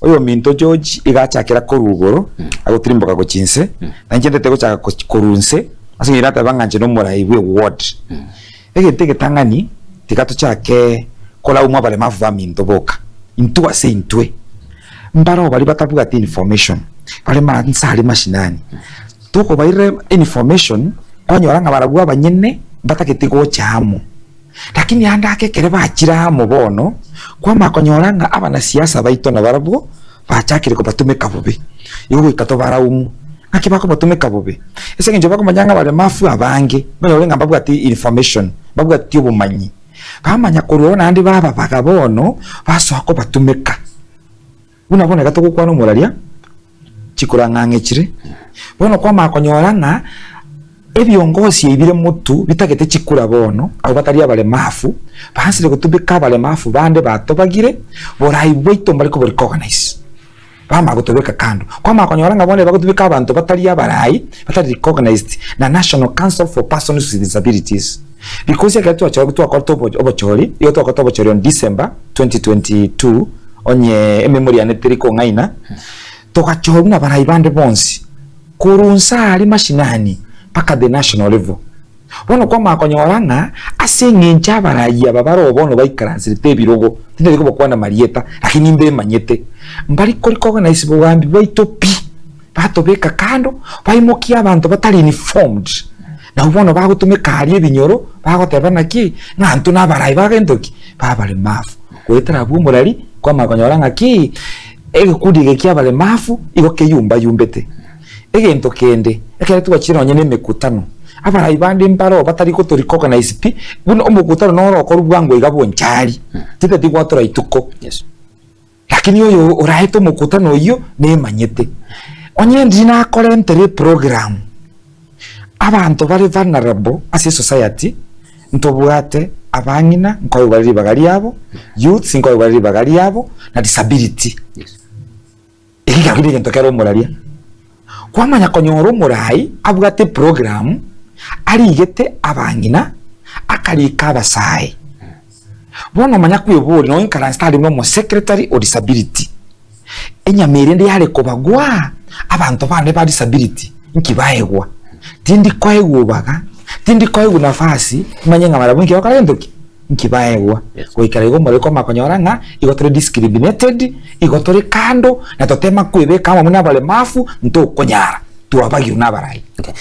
Oyominto George iga achakera korwa igoro, agotirimboka gochia inse, na inche ntete gochaka goch korwa inse, ase eng'encho nateba ng'a inche nomorai bwe eward. Egento egetang'ani, tiga tochake koraumu abaremavu baminto boka, intwe ase intwe, mbaroo baria batabwati information, bare ma nse aria mashinani, tokobairera information, kwanyora ng'a barabwo abanyene mbatagete gocha amo. Lakini ande ake ekero bachire amo bono, kwamanya konyora ng'a abanasiasa baito nabarabwo bachakire kobatumeka bobe. Igo goika tobaraumu. Ng'aki bakobatumeka bobe? Ase eng'encho bakomanya ng'a abaremafu abange, banyore ng'a mbabwati information, mbabwati obomanyi. Bamanya korwa oo naende bababaga bono, basoa kobatumeka. Buna bono iga togokwana omoraria, chikorang'ang'e chire, bono kwamanya konyora ng'a ebiongosi ebi bire motu bitagete chikura bono, abwo batari abaremafu, baansire gotubeka abaremafu bande batobagire, borai bwaito mbare kobo recognize. Bamanya gotobeka kando. Kwamanya konyora ng'a bono ebagotubeka abanto batari abarai, batari recognized na National Council for Persons with Disabilities. Because ekero twachorire twakorete obochori, igo twakorete obochori on December 2022, onye ememory yane teri kong'aina, togachorwa buna abarai bande bonsi, korwa inse aria mashinani mpaka the national level. Bono kwamanya konyora ng'a ase eng'encho abarai aba baroo bono baikaranserete ebirogo, tindari kobakwana marieta, lakini mbemanyete, mbari ko recognize bogambi bwaito pi, batobeka kando, baimokia abanto batari informed, nabwo bono bagotumeka aria ebinyoro, bagoteba naki, ng'a intwe na abarai ba gento ki? Ba abaremafu. Goetera abwo omorari, kwamanya konyora ng'aki, egekundi eke kia abaremafu, igo keyumbayumbete. Egento kende, ekero twachire nonye na emekutano, abarai bande mbaroo batari goto recognize pi, buna omokutano noro okorwa bwango iga bonchari, titati gwatora rituko. Yes. Lakini oyo oraete omokutano oyio nemanyete. Onye ndiri nakorentere eprogram, abanto bare vulnerable ase esociety, ntobwate abang'ina nkoegwa bare ribaga riabo, youths nkoegwa bare ribaga riabo, na disability. Yes. Eki gaki negento kere omoraria. Kwamanya konyora omorai abwate eprogram, arigete abang'ina, akarika abasae. Bono omanya kweboria nonya oikaranse tari buna omosecretary o disability, enyama eria ende yare kobagwa abanto bande ba disability nki baegwa? Tindi koegwa obaga, tindi koegwa nafasi, manye ng'a barabwo nki bagokora gento ki? Nki baegwa? Goikera igo omorwoti kwamanya konyora ng'a igo tore discriminated, igo tore kando, na totema kwebeka amo buna abaremafu, ntokonyara, twabagirwe na abarai. Okay.